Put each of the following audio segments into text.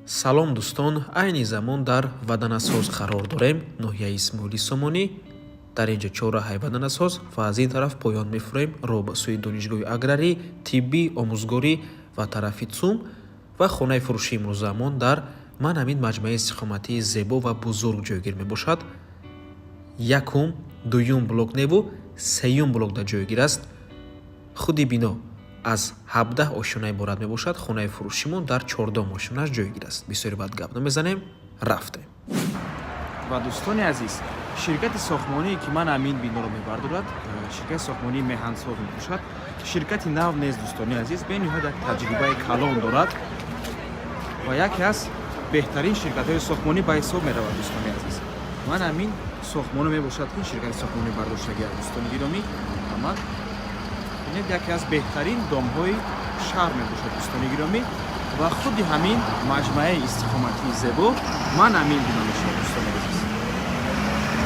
Салом, дӯстон! Айни замон дар Ваданасоз қарор дорем, ноҳияи Исмоили Сомонӣ. Дар ин ҷо чорраҳаи Ваданасоз ва аз ин тараф поён мефурем, роҳ ба сӯи донишгоҳи аграрӣ, тиббӣ, омӯзгорӣ ва тарафи ЦУМ. Ва хонаи фурӯшии имрӯзаамон дар ман ҳамин маҷмӯаи истиқоматии зебо ва бузург ҷойгир мебошад. Якум, дуюм блок неву сеюм блок дар ҷойгир аст. Худи бино аз 17 ошёна иборат мебошад. Хонаи фурӯшимон дар 14-ум ошёнаш ҷойгир аст. Бисёри баъд гап намезанем, рафтем. Ва дӯстони азиз, ширкати сохтмоние, ки ман ҳамин биноро мебардорад, ширкати сохтмонии Меҳансоз мебошад. Ширкати нав нест, дӯстони азиз, бениҳоят як таҷрибаи калон дорад ва яке аз беҳтарин ширкатҳои сохтмонӣ ба ҳисоб меравад. Дӯстони азиз, ман ҳамин сохтмоно мебошад, ки ширкати сохтмонӣ бардоштагӣ аст. Дӯстони гиромӣ, марҳамат, бинед, яке аз беҳтарин домҳои шаҳр мебошад, дӯстони гиромӣ. Ва худи ҳамин маҷмӯаи истиқоматии зебо ман ҳамин бино мешавад. Дӯстони азиз,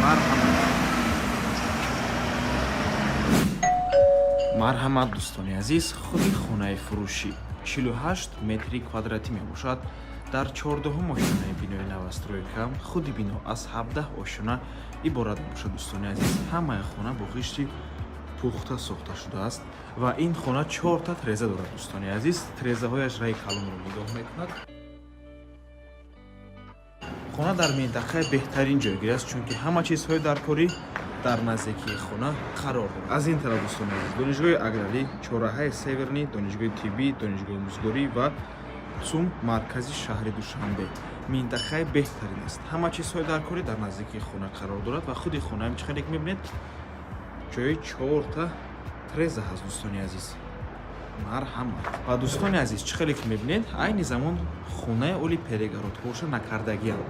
марҳамат, марҳамат. Дӯстони азиз, худи хонаи фурӯшӣ 48 метри квадратӣ мебошад, дар 14-ум ошёнаи бинои новостройка. Худи бино аз 17 ошёна иборат мебошад. Дӯстони азиз, ҳамаи хона бо ғишти пухта сохта шудааст ва ин хона чорта треза дорад. Дӯстони азиз, трезаҳояш раи калонро нигоҳ мекунад. Хона дар минтақаи беҳтарин ҷойгир аст, чунки ҳама чизҳои даркорӣ дар наздикии хона қарор дорад. Аз ин тараф, дӯстони азиз, донишгоҳи аграрӣ, чорраҳаи Северный, донишгоҳи тиббӣ, донишгоҳи омӯзгорӣ ва ЦУМ, маркази шаҳри Душанбе. Минтақаи беҳтарин аст, ҳама чизҳои даркорӣ дар наздикии хона қарор дорад. Ва худи хонаам, чӣ хеле ки мебинед, ҷои чорта треза ҳаст. Дӯстони азиз, марҳамат. Ва дӯстони азиз, чӣ хеле ки мебинед, айни замон хонаи оли перегородкаоша накардагиам.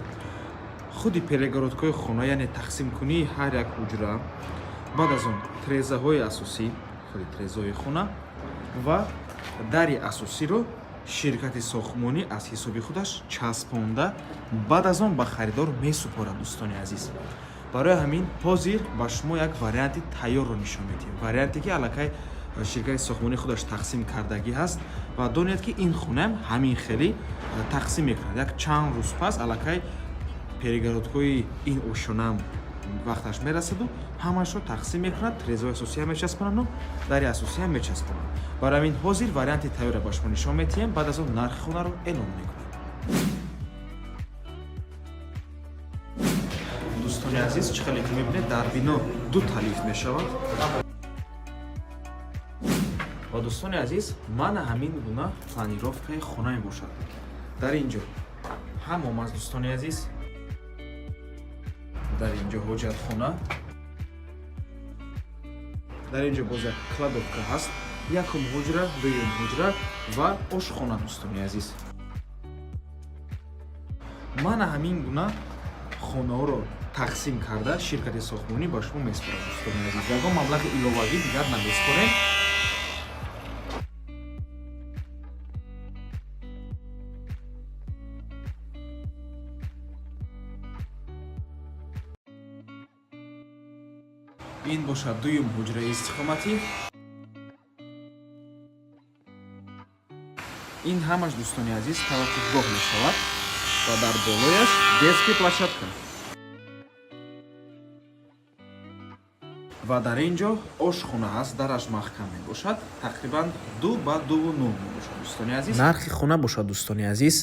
Худи перегородкаҳои хона, яъне тақсимкунии ҳар як ҳуҷра, баъд аз он трезаҳои асосӣ, худи трезаҳои хона ва дари асосиро ширкати сохтмонӣ аз ҳисоби худаш часпонда, баъд аз он ба харидор месупорад. Дӯстони азиз, барои ҳамин ҳозир ба шумо як варианти тайёрро нишон медиҳем, варианте, ки аллакай ширкати сохтмонӣ худаш тақсим кардагӣ ҳаст. Ва донед, ки ин хонаам ҳамин хеле тақсим мекунад. Як чанд рӯз пас аллакай перегородкаҳои ин ошёнаам вақташ мерасаду ҳамашро тақсим мекунад, трезаҳои асосиам мечаспонаду дари асосиам мечаспонад. Барои ҳамин ҳозир варианти тайёрро ба шумо нишон медиҳем, баъд аз он нархи хонаро эълон мекунем. Дӯстони азиз, чӣ хеле ки мебинед, дар бино ду та лифт мешавад. Ва дӯстони азиз, мана ҳамин гуна планировкаи хона мебошад. Дар ин ҷо ҳамом аст, дӯстони азиз, дар ин ҷо ҳоҷатхона, дар ин ҷо боз як кладовка ҳаст, якум ҳуҷра, дуюм ҳуҷра ва ошхона. Дӯстони азиз, мана ҳамин гуна хонаҳоро тақсим карда ширкати сохтмонӣ ба шумо месупорад. Дӯстони азиз, ягон маблағи иловагӣ дигар намесупорем. Ин бошад дуюм ҳуҷраи истиқоматӣ. Ин ҳамаш, дӯстони азиз, таваққуфгоҳ мешавад ва дар болояш детский площадка. Ва дар ин ҷо ошхона ҳаст, дараш маҳкам мебошад, тақрибан 2 ба 2,9 мебошад, дӯстони азиз. Нархи хона бошад, дӯстони азиз,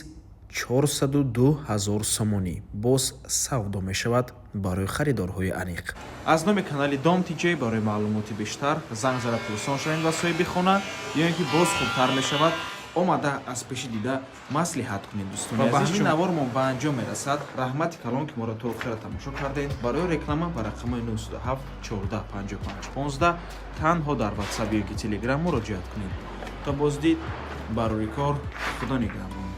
402 ҳазор сомонӣ. Боз савдо мешавад барои харидорҳои аниқ. Аз номи канали Дом Тиҷей, барои маълумоти бештар занг зада пурсон шавед ба соҳиби хона ё ин ки боз хубтар мешавад, омада аз пеши дида маслиҳат кунед. Дӯстони Ва ба азиз, ҳамин навормон ба анҷом мерасад. Раҳмати калон, ки моро то охира тамошо кардед. Барои реклама ба рақамҳои 97 14 55 15 танҳо дар Ватсап ё ки Телеграм муроҷиат кунед. То боздид, барори кор, Худо нигаҳбон.